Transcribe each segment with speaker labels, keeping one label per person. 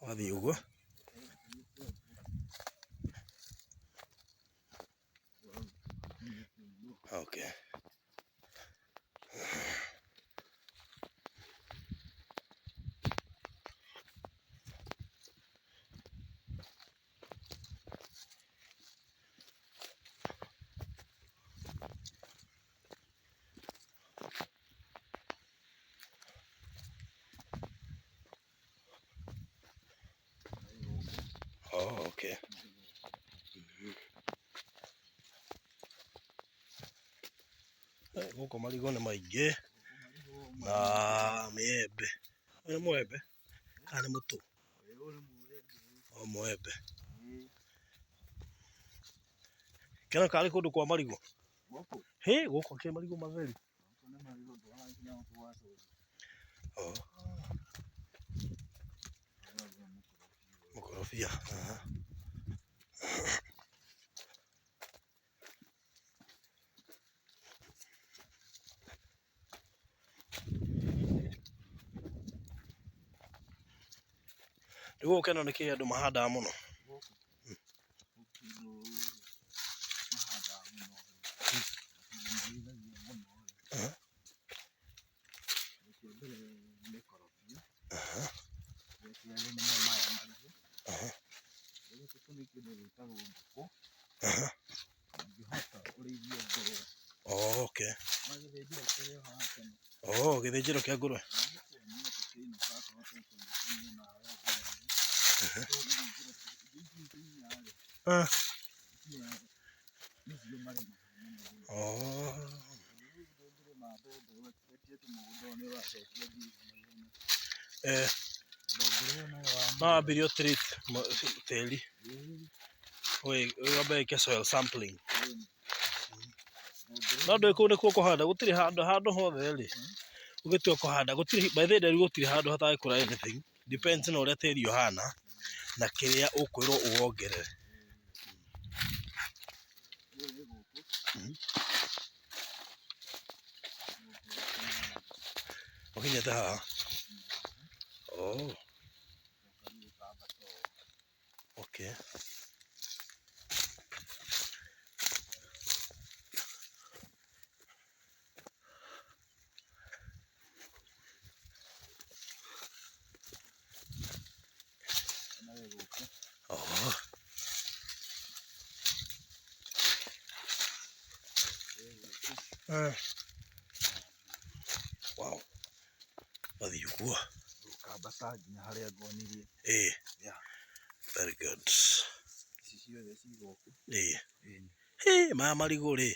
Speaker 1: Wathiĩ ũguo. Okay. Oh, okay. Gũkũ marigũ nĩ maingĩ na mĩembe. Ũyũ nĩ mũembe kana nĩ mũtũ? O mũembe. Kĩona karĩ kũndũ kwa marigũ. Hĩ, gũkũ kĩ marigũ matheri. Oh. Mũkorobia. Aha. Rĩu gũkũ ĩno nĩ kĩĩ andũ mahandaga mũno? Oh, okay. Oh, gĩthĩnjĩro kĩa ngũrwe. Ah. Oh. Eh, no wambirie ũ treat tĩri. Wambe wĩke soil sampling. No ndũĩ kũu nĩkuo kũhanda gũtirĩ handũ handũ hothe rĩ, ũgĩtua kũhanda gũtirĩ by the way nderirwo gũtirĩ handũ hatangĩkũra anything, depends na ũrĩa tĩri ũhana na kĩrĩa ũkwĩrwo ũwongerere. Ũkinyĩte haha? Oh. Okay. Oh. Wow. Wathiĩ ũguo.
Speaker 2: Ũkambata nginya harĩa nguonirie.
Speaker 1: Ĩĩ.
Speaker 2: Yeah.
Speaker 1: Very good.
Speaker 2: Ici ciothe ci gũkũ.
Speaker 1: Ĩĩ.
Speaker 2: Ĩĩ.
Speaker 1: Hĩ, maya marigũ rĩ,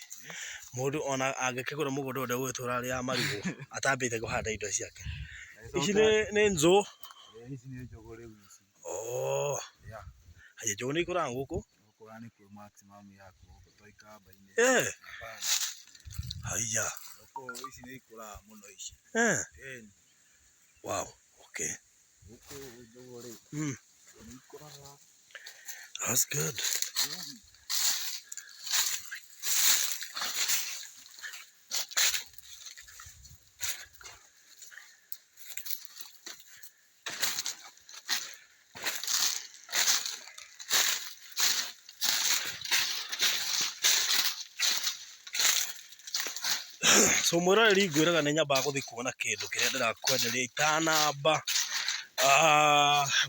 Speaker 1: mũndũ ona angĩkĩgũra mũgũnda ũyũ ndegũgĩtũra arĩaga marigũ atambĩte kũhanda indo ciake. Ici nĩ nzũ.
Speaker 2: Ĩĩ, ici nĩ njũgũ rĩu ici.
Speaker 1: Oh.
Speaker 2: Yeah.
Speaker 1: Haya njũgũ nĩ ikũraga gũkũ?
Speaker 2: Gũkũra nĩkuo maximum yakuo gũkũ to ikamba-inĩ.
Speaker 1: Eh.
Speaker 2: Hapana.
Speaker 1: Haya.
Speaker 2: Gũkũ ici nĩ ikũraga mũno ici.
Speaker 1: Eh.
Speaker 2: Ĩĩ.
Speaker 1: Wow. Okay.
Speaker 2: Gũkũ njũgũ rĩ, nĩ ikũraga.
Speaker 1: That's good. So mwĩroreri ngwĩraga nĩ nyambaga gũthiĩ kuona kĩndũ kĩrĩa ndĩrakwenderia itanamba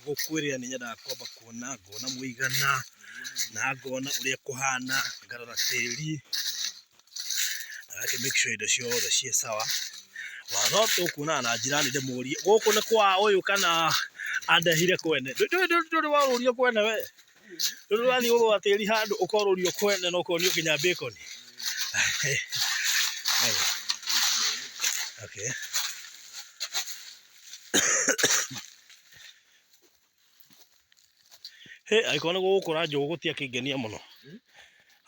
Speaker 1: gũkwĩrĩra nĩ nyendaga kwamba kuona, ngona mũigana, na ngona ũrĩa kũhana, ngarora tĩri, na ngakĩ make sure indo ciothe ciĩ sawa. No tũkuonana na njirani ndĩmũrie gũkũ nĩ kwa ũyũ kana andehire kwene. Ndũrĩ warũrio kwene we? Ndũrĩ wathiĩ gũgũra tĩri handũ ũkorũrio kwene na ũkonio nginya bacon? Okay. Hĩ, angĩkorwo nĩ gũgũkũra njũgũ gũtiakĩngenia mũno.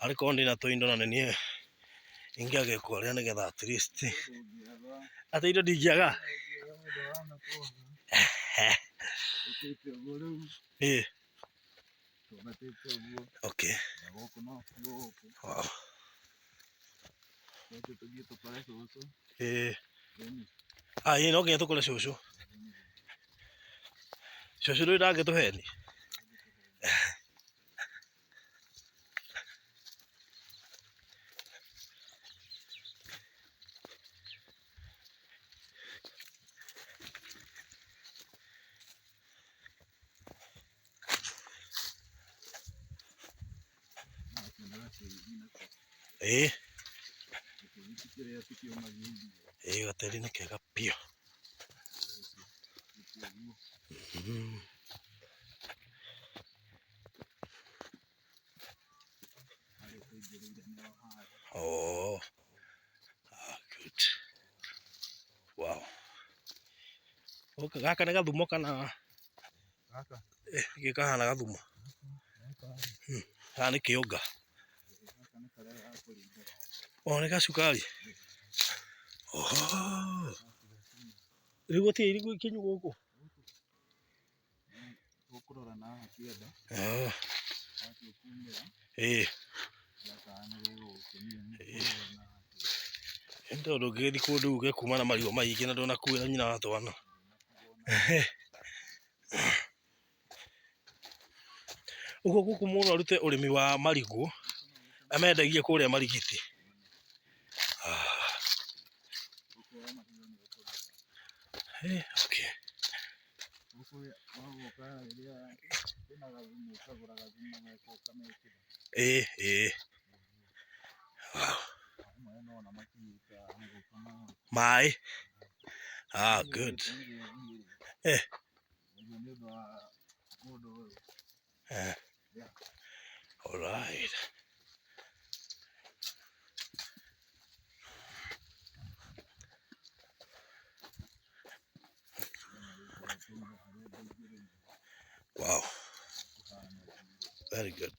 Speaker 1: Arĩ korwo ndĩna tũindo na nĩ niĩ ingĩagĩkũria nĩgetha at least atĩ indo ndingĩaga. Ĩĩ. Okay. Wow. Ĩĩ. Ah, ĩĩ no nginya tũkore cũcũ. Cũcũ ndũrĩ ndangĩtũheni. Ĩĩ. Ĩĩ gatĩri nĩ kega biũ. Oh, ah, good. Wow. Gũkũ gaka nĩ gathumo kana
Speaker 2: Gaka.
Speaker 1: Eh, gĩkĩ kahana gathumo. Kana nĩ kĩũnga.
Speaker 2: Gaka nĩ karĩa ga kũringa.
Speaker 1: Oh, nĩ gacukari. Oh. Rĩu gũtirĩ irigũ ikinyu gũkũ.
Speaker 2: Tũkũrora na haha kĩanda.
Speaker 1: Ah.
Speaker 2: Watua kumĩra.
Speaker 1: Ĩĩ.
Speaker 2: Gaka nĩ gegũgũkenia nĩ kũrora na haha kĩanda.
Speaker 1: Nĩ tondũ ũngĩgĩthiĩ kũndũ uge kuma na marigũ maingĩ na ndũnakuĩra nyina wa twana. Ũguo gũkũ mũndũ arute ũrĩmi wa marigũ amendagie kũrĩa Marigiti. Ah. Eh, okay. Ĩĩ ĩĩ. Wow. Maĩ. Ah, good. Eh. Eh. All right. Wow. Very good.